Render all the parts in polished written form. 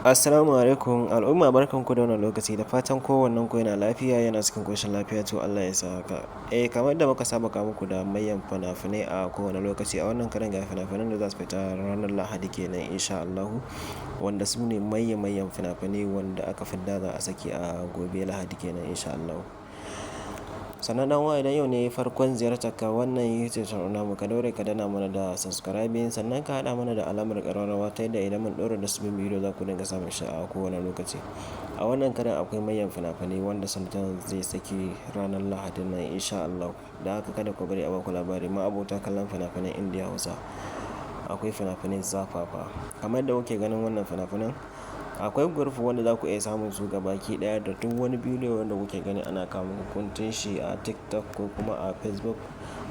Assalamu alaikum al'umma, barkanku da wannan lokaci, da fatan kowannen ku yana lafiya, yana cikin koshin lafiya. To, Allah ya sa haka. Eh, kamar yadda muka saba kawo muku da manyan fina-finai a kowane lokaci, a wannan karan ga fina-finan da za su fita ranar Lahadi kenan insha Allahu, wanda su ne manyan manyan fina-finai wanda aka fidda za a saki a gobe Lahadi kenan insha Allahu. Sannan dan uwa, idan yau ne farkon ziyartar ka wannan YouTube channel namu, ka daure ka danna mana da subscribing, sannan ka haɗa mana da alamar ƙararrawa, ta yadda idan mun ɗora da sabbin bidiyo za ku dinga samun shi a kowane lokaci. A wannan karan akwai manyan fina-finai wanda Sultan zai saki ranar Lahadin nan insha Allah. Da haka kada ku bari a baku labari, ma abota kallon fina-finan Indiya Hausa. Akwai fina-finai zafafa. Kamar yadda kuke ganin wannan fina-finan, akwai group wanda za ku iya samun su gabaki ɗaya da duk wani bidiyo wanda kuke gani ana kawo muku guntun shi a TikTok ko kuma a Facebook.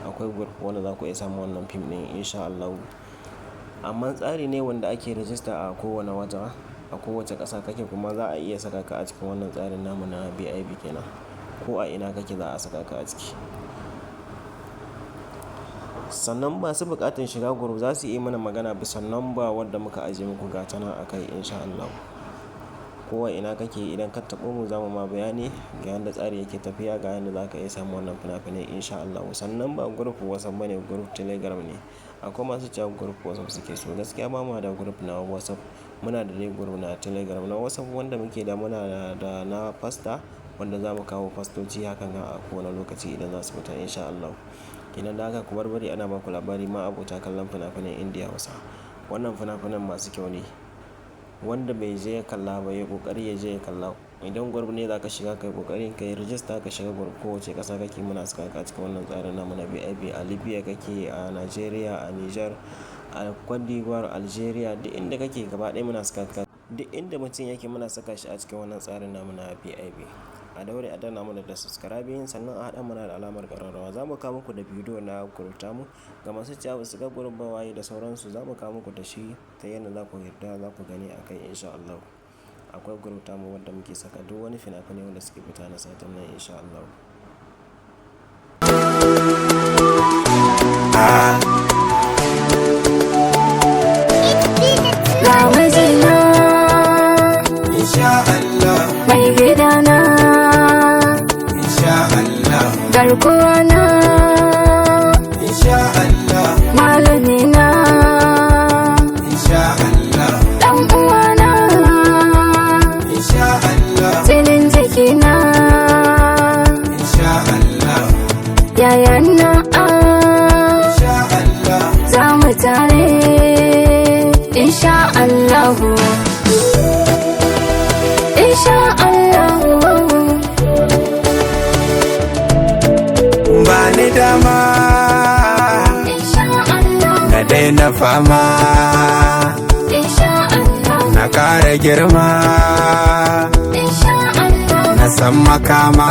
Akwai group wanda za ku iya samun wannan fim ɗin insha Allahu. Amma tsari ne wanda ake rajista a kowane wata, a kowace ƙasa kake kuma za a iya saka ka a cikin wannan tsarin namu na VIP kenan. Ko a ina kake za a saka ka a ciki. Sannan masu buƙatar shiga group za su iya mana magana bisa number wadda muka ajiye muku ga ta nan a kai insha Allahu. Ko a ina kake, idan ka taɓo mu, za mu ma bayani ga yanda tsari yake tafiya, ga yanda za ka iya samun wannan fina-finai insha Allahu. Sannan ba group WhatsApp bane, group Telegram ne. Akwai masu cewa group WhatsApp suke so. Gaskiya ba mu da group na WhatsApp. Muna da dai group na Telegram. Na WhatsApp wanda muke da, muna da na pastor wanda za mu kawo fastoci hakan a kowane lokaci idan za su fita insha Allahu. Kenan da haka ku bar bari ana baku labari, ma abota kallon fina-finan Indiya Hausa. Wannan fina-finan masu kyau ne. Wanda bai je ya kalla ba, ya yi ƙoƙari ya je ya kalla. Idan group ne za ka shiga, ka yi ƙoƙari ka yi register ka shiga group. Kowace ƙasa kake muna saka ka a cikin wannan tsarin namu na VIP. A Libya kake, a Nigeria, a Niger, a Cote d'Ivoire, Algeria, duk inda kake gaba ɗaya muna saka ka. Duk inda mutum yake muna saka shi a cikin wannan tsarin namu na VIP. A daure a danna mana da subscribing, sannan a haɗa mana da alamar ƙararrawa. Za mu kawo muku da bidiyo na group tamu ga masu cewa ba su ga group ba waye da sauransu. Za mu kawo muku da shi ta yanda za ku yarda za ku gani a kai insha Allahu. Akwai group tamu wadda muke saka duk wani fina-finai wanda suke fita na satin nan insha Allahu. Ga mijina, Insha Allah, mai gidana, insha Allah, garkuwana, insha Allah, malamina, insha Allah, ɗan uwana, insha Allah, jinin jikina, insha Allah, yayana, insha Allah, za mu tare, insha Allahu. Insha Allahu. Ba ni dama, Insha Allah, na daina fama, insha Allah, na ƙara girma, insha Allah, na san makama.